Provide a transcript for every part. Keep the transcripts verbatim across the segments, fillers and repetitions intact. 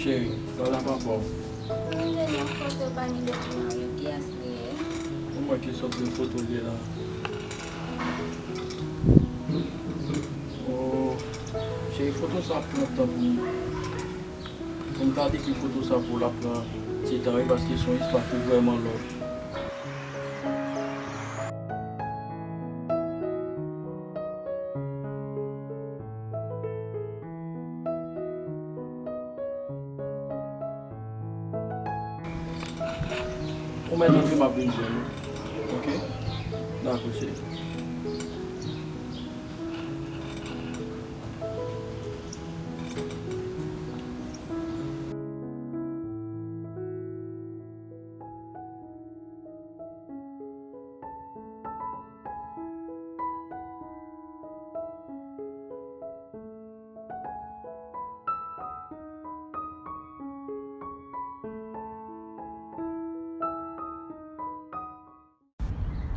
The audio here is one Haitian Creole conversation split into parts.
Cheri, pale ak papa w. Mwen vle nan foto pa ni dokiman yo. Kiyès li ye? Ou wè ki sòt de foto l ye la? Oh, cheri, foto sa ap pran tan pou m. Pou m ta dekri foto sa pou w, l ap pran ti tan, wi, paske se yon istwa ki vrèman long. Ou mèt antre, m ap vin jwenn ou. Oke? Dakò, cheri.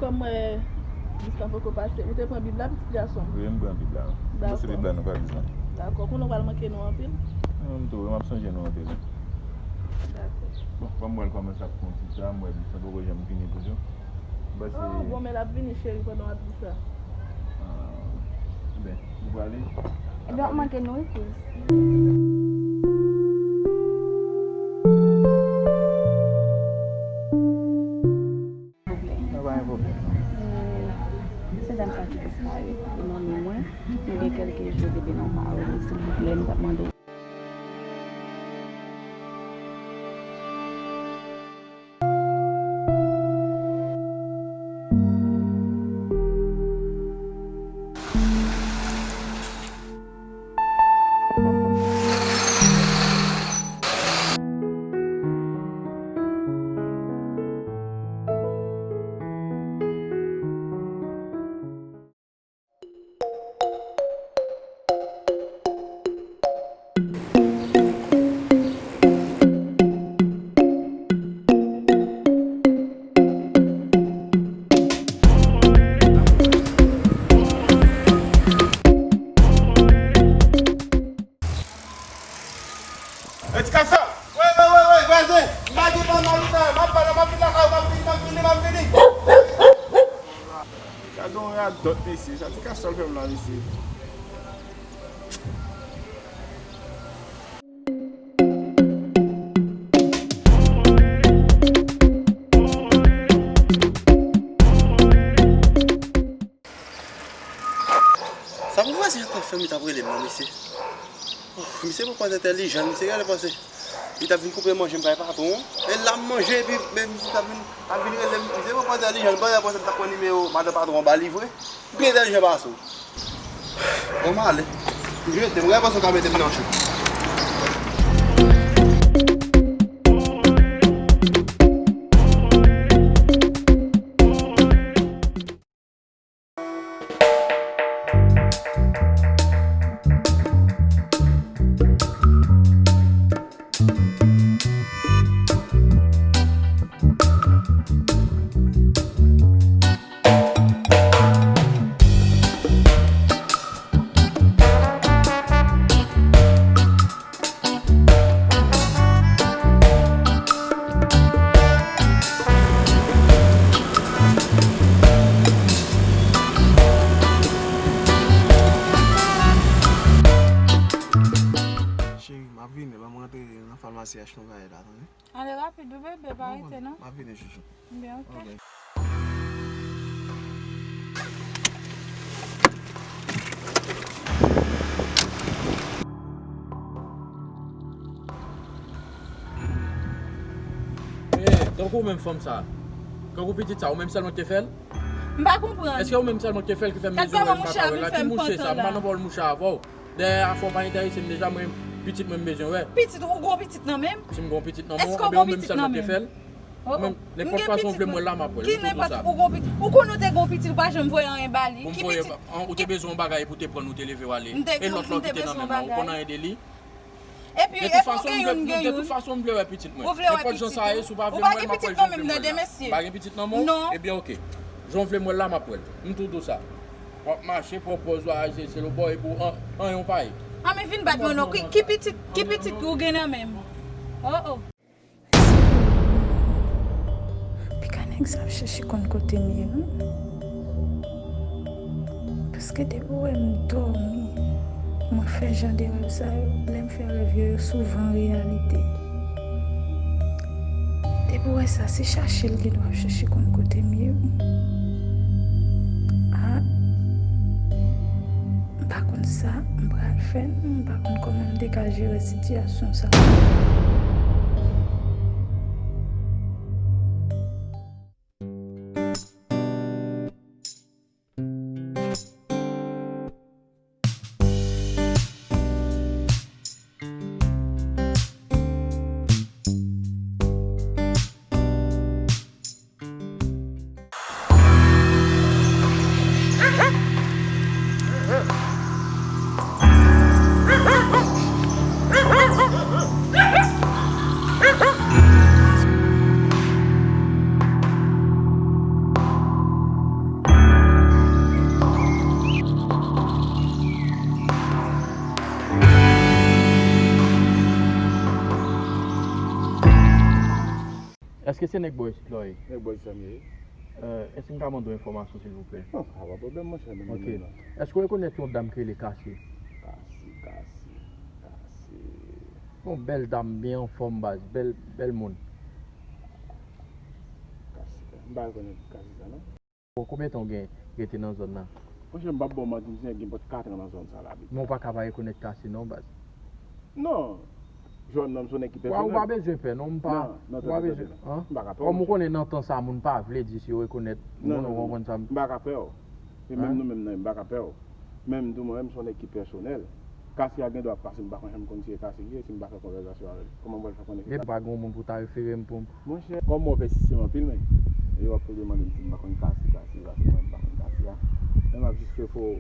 Kòm, eh, jis la poko pase, ou te pran Bib la, pitit gason? Wi, m pran Bib la. Dakò. Nou se Bib la, nou pa bezwen. Dakò. Konnen w pral manke nou anpil? Non, m tou, m ap sonje nou anpil. Dakò. Bon, ban m wè l kòman sa ap fè yon ti tan, m wè Bib sa poko janm vini toujou. M panse... Oh, bon, men l ap vini, cheri, pandan w ap di sa. Ah, ben, nou prale? Ebyen, w ap manke nou, wi, Chris. Pwoblèm. Nan pa gen pwoblèm, non. E, se dam sa ki disparèt. Li manmi mwen. Nou gen kèlke jou depi nou pa wè li, silvouplè, nou t ap mande w. Ey, ti kasa! Wi, wi, wi, wi, vwazen! M pa gen tan nan lita, m ap pale, m ap vin lakay ou, m ap vini, m ap vini, m ap vini! Gade yon radòt, mesye, sa ti kasa fè m la, mesye. Sa pou vwazen an t ap fè m, li t ap rele m nan, mesye. Oh, misye poko entèlijan, misye genlè panse li t ap vin koupe manje m bay patwon an. E la m manje, epi men misye t ap vin, t ap vin rele m. Misye poko entèlijan, li panse, panse m t ap pran nimewo madan patwon an ba li vre. M pi entèlijan pase w. Bon, m ale. M jete, m genlè panse w ka mete m nan cho. Cheri, m ap vini, ban m rantre nan famasi achte yon bagay la, tande? Ale rapid wi bebe, pa rete non. M ap vini, chouchou. Byen, oke. Oke. Eh, tankou menm fanm sa. Tankou pitit sa, ou menm sèlman ki te fè l? M pa konprann. Èske ou menm sèlman ki te fè l ki fè m bezwen wè l, m pa ka wè l la? Ki mouche sa? M pa nan pawòl mouche avè w. Dèyè afè w pa enterese m deja, mwen, pitit mwen m bezwen wè. Pitit, ou gon pitit nan men m? Si m gon pitit nan men w, ebyen ou menm sèlman te fè l. Ou menm, nenpòt fason w vle m wè l la, m ap wè l. Ki nenpòt, ou gon pitit? Ou konn ou te gon pitit, ou pa janm voye anyen ba li. Ki pitit? Ou te bezwen yon bagay pou te pran ou te leve w ale. E lòt la w kite nan men m nan, ou konn anyen de li? Epi, de tout fason, m vle, de tout fason, m vle wè pitit mwen. Nenpòt jan sa ye, si w pa vle m wè l, m ap wè l jan w vle m wè l la. M pa gen pitit nan men w? Non. Ebyen, oke. Jan w vle m wè l la, m ap wè l. M tou di w sa. W ap mache, pran pòz w a, se, se lo bò, epi w an, anyen w pa ye. Ann, men vin bat mwen non. Ki, ki pitit, ki pitit ou gen nan men m? Oh, oh. Piga nèg sa ap chèche konn kote m ye, wi. Paske depi w wè m dòmi, mwen fè jan de rèv sa yo, lè m fè rèv yo, yo souvan reyalite. Depi w wè sa, se chache l gen dwa ap chèche konn kote m ye, wi. Ah, m pa konn sa m pral fè, non, m pa konn kòman m te ka jere sitiyasyon sa. Èske se nèg Boys la w ye? Nèg Boys la m ye. Euh, èske m ka mande w enfòmasyon, silvouplè? Non, pa pwoblèm, monchè, menm Ok. Menm nan. Èske w rekonèt yon dam ki rele Kasi? Kasi, Kasi, Kasi. Yon bèl dam, byen anfòm, baz, bèl, bèl moun. Kasi, m pa rekonèt Kasi sa, non. Bon, konbyen tan w gen rete nan zòn nan? Monchè, m p ap ba w manti, m gen nenpòt kat an nan zòn sa la, big. Men w pa ka pa rekonèt Kasi non, baz. Non. Jòn nan, m se yon nèg ki pèsonèl. Ou pa bezwen pè, non, m pa. Non, non, ou pa tande, bezwen, tande, non. An? M pa ka pè w, monchè. Kòm ou konnen nan tan sa, moun pa vle di si yo rekonèt moun, ou konprann sa m. Non, non, non, m pa ka pè w. E menm nou menm nan, m pa ka pè w. Men m di w, mwen menm, m se yon nèg ki pèsonèl. Kasi a gen dwa ap pase, m pa konn janm konn si e Kasi li ye, si m pa fè konvèsasyon avè l. Kòman m pral fè konnen ki Kasi? E pa gen yon moun pou ta refere m pou m. Monchè, kòm w pèsiste anpil, men. E w ap toujou mande m si m pa konn Kasi, Kasi, Kasi, mwen m pa konn Kasi a. Men m ap jis fè fò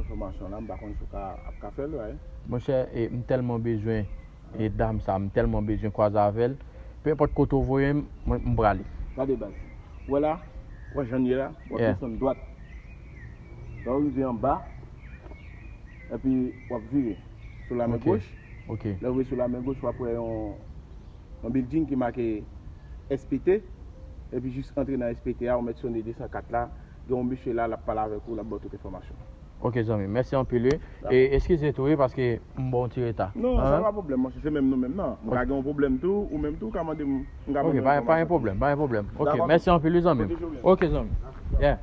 enfòmasyon la, m pa konn si w ka, ap ka fè l, wi. Monchè, e, m tèlman bezwen e dam sa, m tèlman bezwen kwaze avè l. Pe enpòt kote w voye m, mwen, m prale. Gade baz. Ou wè la, ou wè jan l ye la, w ap Yeah. desann dwat. Lè w rive anba, epi w ap vire sou lamen Ok. goch. Ok. Lè w vire sou lamen goch, w ap wè yon, yon building ki make S P T. Epi jis antre nan S P T a, ou mèt sone de san kat la. Gen yon mesye la, l ap pale avèk ou, l ap ba w tout enfòmasyon. Ok, zanmi. Mèsi anpil, wi. Dakò. E eskize tou, wi, paske m ba w yon ti reta. Non, sa pa pwoblèm, monchè. Se menm nou menm, non. M ka gen yon pwoblèm tou, ou menm tou, ou ka mande m, m ka Ok, mande w pa, pa gen enfòmasyon tou. pwoblèm, pa gen pwoblèm. Ok, Dakò. Mèsi anpil, wi, zanmi m. Pwoteje w byen. Ok, zanmi. Yeah.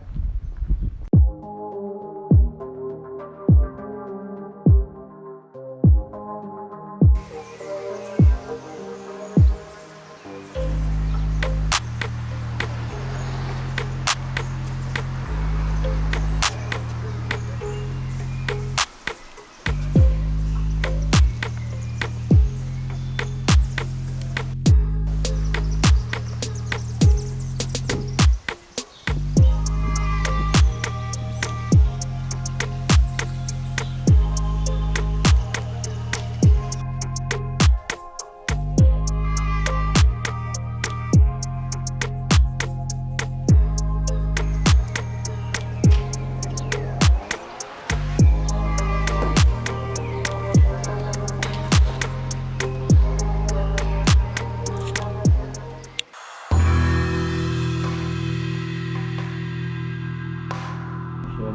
Monchè,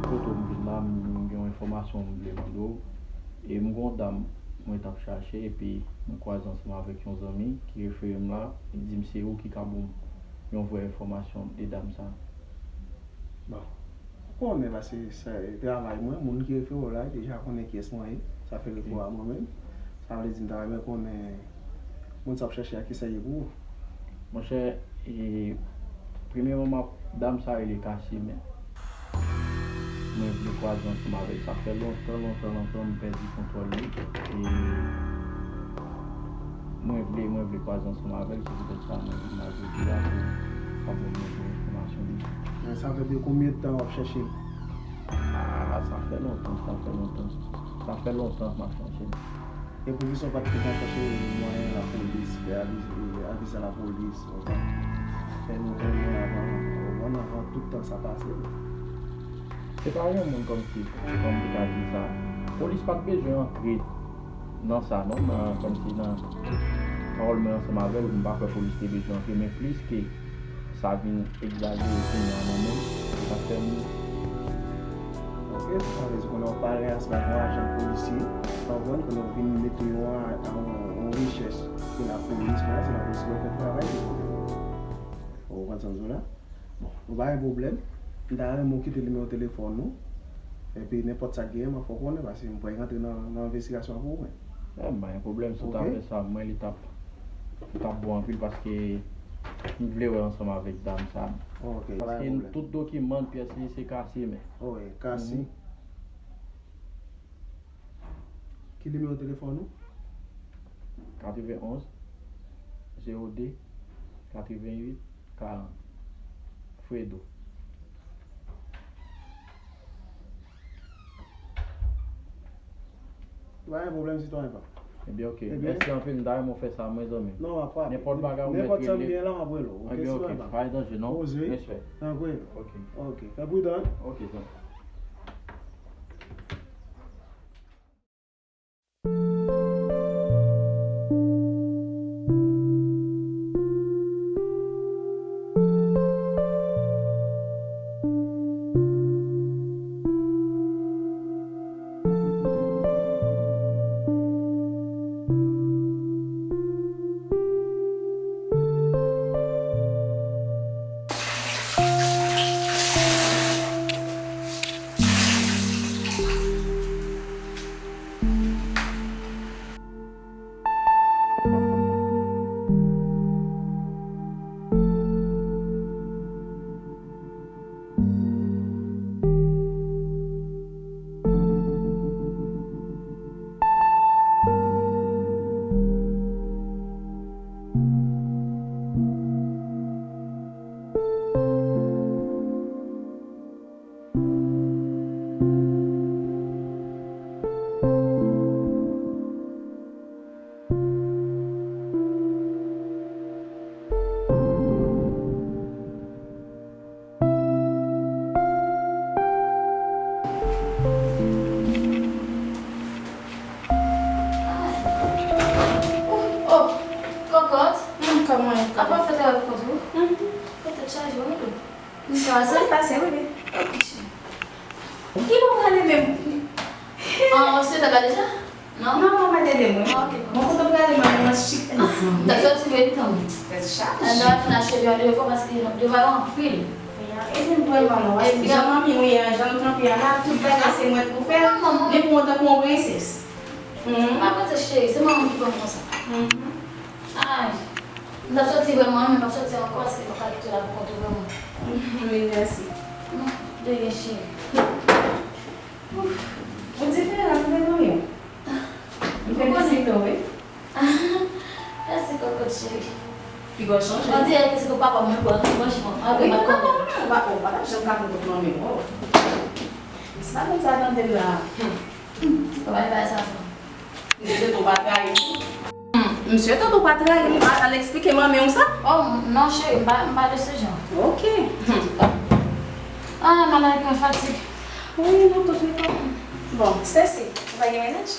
kote w m vin la, m gen yon enfòmasyon m vle mande w. E m gen yon dam mwen t ap chache, epi mwen kwaze ansanm avèk yon zanmi ki refere m la, li di m se ou ki ka ban m yon vrè enfòmasyon de dam sa. Bon, ou konnen paske se travay mwen, moun ki refere w la, deja konnen kiyès mwen ye. Sa fè rekou a mwen menm. Sa vle di m ta renmen konnen moun sa w ap chèche a, kisa l ye pou ou? Monchè, e, premyèman, m ap, dam sa rele Kasi, men mwen vle kwaze ansanm avè l. Sa fè lontan, lontan, lontan m pèdi kontwòl li. E mwen vle, mwen vle kwaze ansanm avè l. Se poutèt sa mwen vin la jodi a pou kapab ban mwen enfòmasyon li. Men sa fè de konbyen tan w ap chèche l? Ah, sa fè lontan, sa fè lontan. Sa fè lontan m ap chèche l. E poukisa w pa t te ka chèche mwayen lapolis, fè avi-, avize lapolis, konsa? Fè nou konnen avan, ou konprann, avan tout tan sa pase. Se pa yon moun kòmsi, kòm m te ka di sa. Polis pa t bezwen antre Nan sa non, nan, kòmsi nan pawòl mwen ansanm avè l, m pa kwè polis te bezwen antre, men plis ke sa vin egzajere kounye a nan men l, e sa k fè m. Ok, sa vle di konnen w pare ansanm ak yon ajan polisye, w konprann, konnen w vin mete yon, yon, yon rechèch ke lapolis, kounye a se lapolis ki fè travay li. Ou konprann sa m di w la? Bon, nou pa gen pwoblèm. M ta renmen w kite nimewo telefòn ou. Epi nenpòt sa k genyen, m ap fè w konnen, paske m pral rantre nan, nan envestigasyon an pou ou menm. Eh, m pa gen pwoblèm, si w ta fè sa, mwen, li t ap, li t ap bon anpil, paske m vle wè ansanm avèk dam sa. Ok, pa gen pwoblèm. Paske tout dokiman, pyès li, se Kasi, men. Wi, Kasi. Mhm. Ki nimewo telefòn ou? Katrevenn onz, zewo de, katrevenn uit, karant. Fredo. Pa gen pwoblèm, sitwayen pa. Ebyen, ok. Ebyen. Mèsi anpil, m ta renmen w fè sa, mwen, zanmi. Non, w ap frape. Nenpòt bagay ou mèt rele. Nenpòt sa m gen la, m ap rele w. Ok, sitwayen pa. Ebyen, ok. Pa gen danje, non. Poze. Respè. Tanpri. Ok. Fè pridan. Ok, zanmi. Oh, kòkòt. Hmm, kòman e? Apa fè travay pou kont ou? Mhm. Fè tèt chaje, wi, dou. M pase? M pase, wi, wi. Ok, cheri. Ki bò w prale menm? Ah, w sou etap la deja? Non? Non, non, pa tande mwen. Ah, ok. Mwen kote m prale, mwen, mwen chik. Ah, m ta soti vre tan. Tèt chaje. An, m ta fin achte devwa paske devwa yo anpil. E vin vrèman non, paske jan manmi w ye a, jan nou kanpe a la, tout bagay se mwen k pou fè l, li pou mwen tankou yon prensès. Mhm. Pa prensès cheri, se manman m ki fè m konsa. Mhm. Ay, m t ap soti vrèman, men m ap soti ankò, paske m pa ka kite w la pou kont ou vrèman. Wi, mèsi. Non, de rien, cheri. Ouf, ou diferan, tande manmi w. M felisite w, wi. Mèsi, kòkòt cheri. Piga w chanje. On dirè ke se pou papa mwen pran, franchman. Wi, non, non, non, non, ou pa, ou pa t ap janm ka pran kont manmi w, oh. Se pa konn sa tande m la. Hmm. Kòman e bagay sa fè? Misye tande w pa trayi m. Hmm, misye tande w pa trayi m, al eksplike manmi w sa. Oh, non, cheri, m pa, m pa de se jan. Ok. Hmm. Ah, malad mwen fatige. Wi, nou tout li pa. Bon, Sesi, ou pa gen mennaj?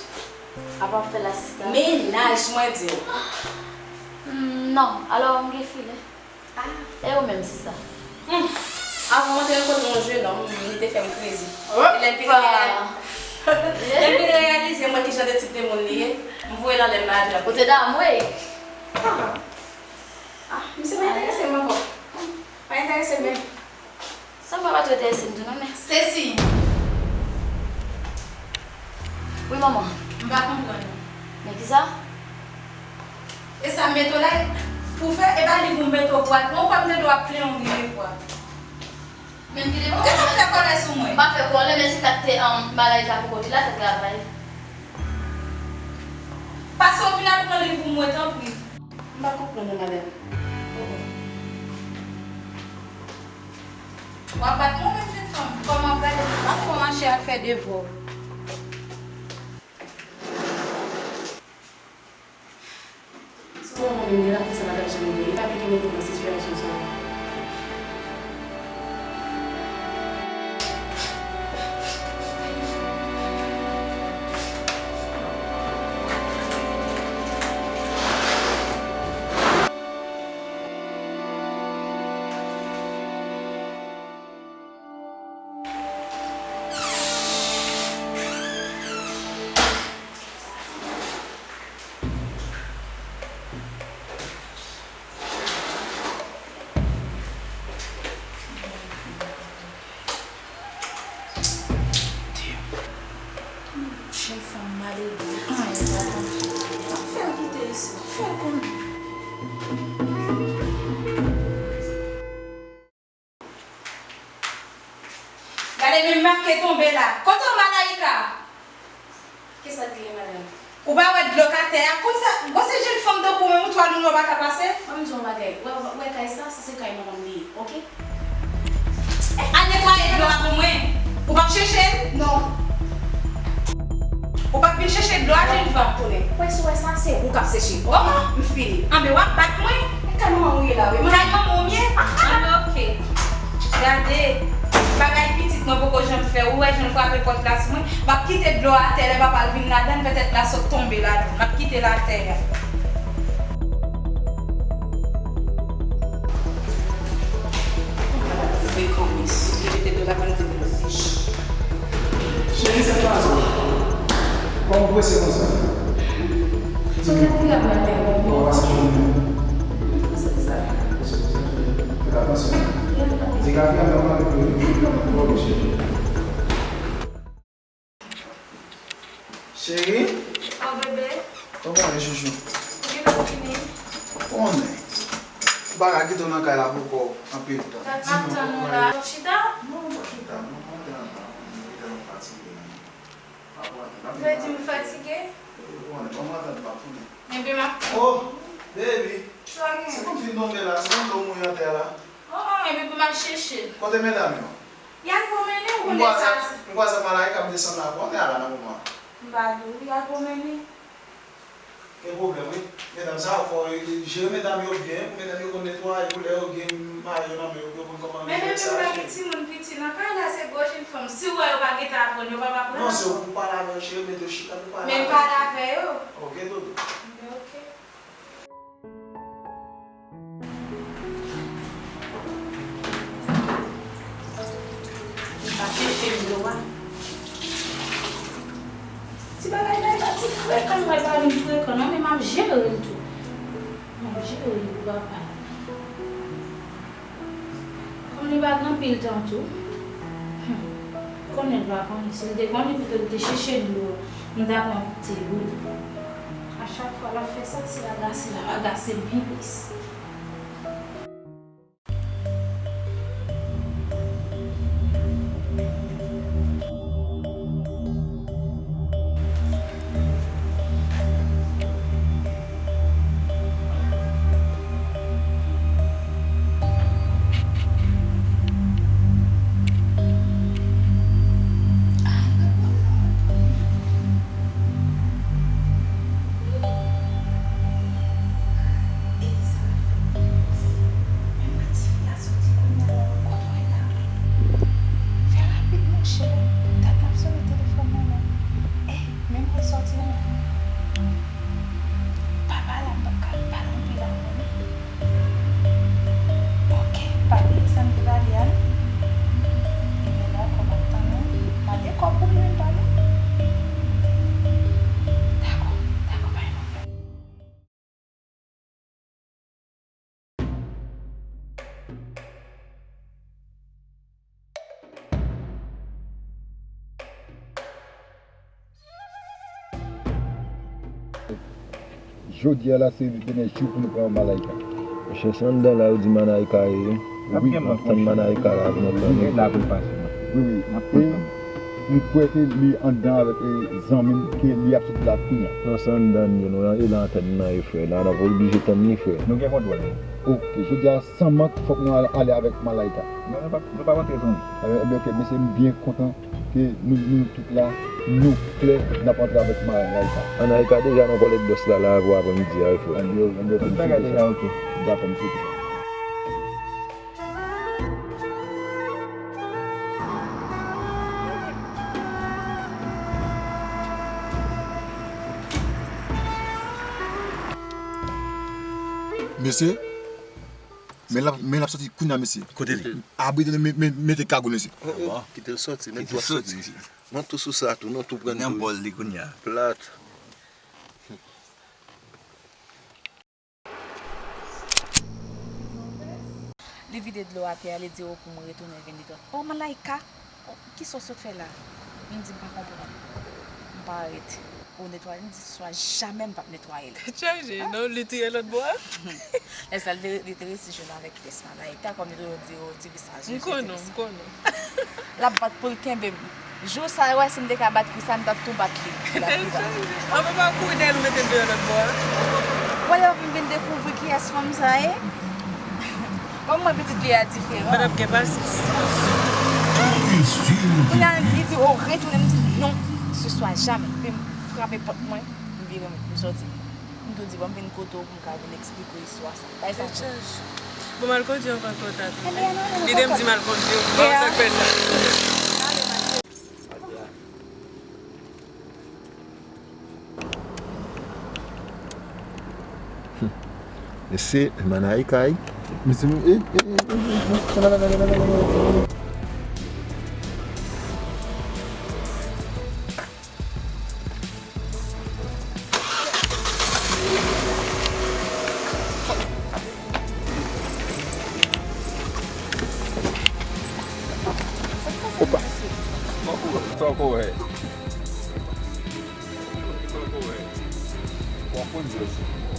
Apa w ap fè la, sista? Mennaj, mwen di w. Hmm, non, alò, m gen filè. Ah. E ou menm, sista? Hmm. Avan mwen te rankontre yon jenòm, li te fè m krezi. Opa! E lè l vin reyal-, lè l vin reyalize mwen ki jan de tip de moun li ye, m voye l anlè m lage l. Ou te damwe? Ah. Ah, misye pa enterese m ankò. Pa enterese m menm. Sa m pa t enterese m tou non, men. Sesi! Wi, manman. M pa konprann ou. Men kisa? E sa m mete w la, pou fè, e pa liv ou m mete w pou al pran, ou pa m tande w ap plenyen w gen de fwa. Men ki de fwa? Ou gentan fè kòlè sou mwen. M pa fè kòlè, men se sa k te, um, bagay la pou kote la, fè travay. Pase w vin al pran liv ou mwen, tanpri. M pa konprann ou, madanm. W ap bat mwen menm, jenn fanm? Kòman w prale? M ap fè w mache al fè devwa w. Si w wè mwen menm gen lakou sa pa t ap janm gen, li pa vle ke m mete w nan sitiyasyon sa a. Ke tonbe la. Kote w, Malaika? Kisa k gen, madanm? Ou pa wè dlo k atè a? Konsa, gwo se jenn fanm tankou w menm, ou twal moun yo pa ka pase? Ban m di w yon bagay. Ou wè, ou wè kay sa, sa se kay manman m li ye, oke? Al netwaye dlo a pou mwen. Ou p ap chèche l? Non. Ou p ap vin chèche dlo a, jenn fanm? Konnen. Wè, si w wè sa, se ou k ap seche. Oke, m fini. Anben, w ap bat mwen? E kay manman w ye la, wi. Kay manman w ye? Anben, oke. Gade, bagay pitit mwen poko janm fè. Ou wè jan l frape pòt la sou mwen? M ap kite dlo a atè, lè papa l vin ladan l, petèt l a sot tonbe ladan l. M ap kite l atè a. Cheri, sa k pase? Kòman w prese konsa? Di m. Ou pase jounen. Fè atansyon. Di kafe a nan pale pou li. Ok, cheri. Cheri? Oh, bebe. Kòman w ye, chouchou? Ou gentan fini? Konnen. M pa ka kite w nan kay la poko anpil tan. Gad, m ap tann ou la. W ap chita? Non, m p ap chita, non. M antre anndan. M gentan fatige la. M ap antre. Ou vle di m fatige? Ou konnen, ban m antre, m ap tounen. Ebyen, m ap... Oh, baby. Sa gen? Se kòmsi l tonbe la, se kòmsi w mouri atè a la. Oh, oh, ebyen pou m al chèche l. Kote medam yo? Y al pwomennen, ou konnen sa. M kwaze ak Malaika, m desann la, konnen a la nan moman. M pa di w, y al pwomennen. Gen pwoblèm, wi. Medam sa yo fò, jere medam yo byen, pou medam yo konn netwaye, pou lè yo gen mayo nan men yo, pou yo konn kòman yo jere sa. Men depi m pa gen timoun piti nan kay la, se gwo jenn fanm. Si w wè yo pa gentan aprann, yo p ap aprann ankò. Non, se ou pou pale avè yo, cheri, mete yo chita pou pale avè yo. Men pale avè yo. Ok, doudou. Men ok. Li pa chèche m dlo a. Ti bagay la, li pa ti frekan, li pa vin frekan non, men m ap jere l tou. M ap jere l pou papa l. Kòm li pa gen anpil tan tou, hmm, konnen l pa konnen. Si l te konnen, pito l te chèche dlo, m ta pran ti pou li. A chak fwa l ap fè sa, se agase l ap agase m pi plis. Fè rapid, monchè. Dat m ap sone telefòn nan, non. Eh, men m resòti, non. Pa pale, m p ap ka pale anpil avè w, non. Ok, pa bliye sa m te pale a, non. Ebyen, dakò, m ap tann ou. Mande kòb pou mwen, pa non. Dakò, dakò, pa gen pwoblèm. Jodi a la, se dènye jou pou nou pran Malaika. Monchè, se anndan la yo di Malaika ye. Wi, n ap tann Malaika la pou nou pran li. Wi, wi. E m kwè ke li anndan avèk, e, zanmi l, ke li ap soti la kounye a. Non, se anndan n ye, nou, e la antèn nan ye, frè. La, n ap oblije tann li, frè. Nou gen kontwòl li. Ok, jodi a, san mank, fòk nou al-, ale avèk Malaika. Non, nou p ap, nou p ap antre san li. Ebyen, ebyen, ok, mesye, m byen kontan ke nou, nou tout la, nou klè, n ap antre avèk Malaika. Malaika deja nan Palè Dòs la, la, pou aprèmidi a, wi, frè. Ebyen, ebyen, ok, mesye, tout bagay deja ok. Dakò, mesye. Mesye, men l ap, men l ap soti kounye a, mesye. Kote li? Abri, me-, me-, mete kagoul, mesye. Oh, oh, kite l soti, men tou ap soti. Non, tou sou sa, tou, non, tou pran tou. Nan bòl li kounye a. Plat. Li vide dlo atè a, li di, "O, pou mwen retounen vin li tou." "O, Malaika, o, kisa w sot fè la?" M di, "M pa konprann." M pa rete. Ou netwaye, m di, "Swa jamè m p ap netwaye l." Tèt chaje, non, li touye lòt bò a. Lè sa, li te, li te resi jwenn avèk pyès Malaika, kòm yo toujou di, "O, ti visaj yo, ti visaj." M konnen, m konnen. L ap bat pou l kenbe m. Jou sa, yo wè si m te ka bat Christian, m t ap tou bat li. Ann, papa, kouri dèyè l, ou mete l deyò lòt bò a. Wè lè m vin dekouvri kiyès fanm sa ye. Bon, mwen pitit li a diferan. Madam gen pasyans. Kounye a, li di, "Oh, retounen." M di, "Non, ce soir, jamais." Epi m frape pòt mwen, m vire, m sòti. M tou di, "Bon, m vin kote w pou m ka vin eksplike w istwa sa." Bay sa. Tèt chaje. Bon, m al kondui ankò twò ta tou. Ebyen, non, non, li te m di m al kondui. Bon, sa k fè sa. Mesye, manay kay. Mesye, eh, eh, eh, eh, eh, non, non, non. Opa. Sa w ko wè? Sa w ko wè? W ap konn jwè.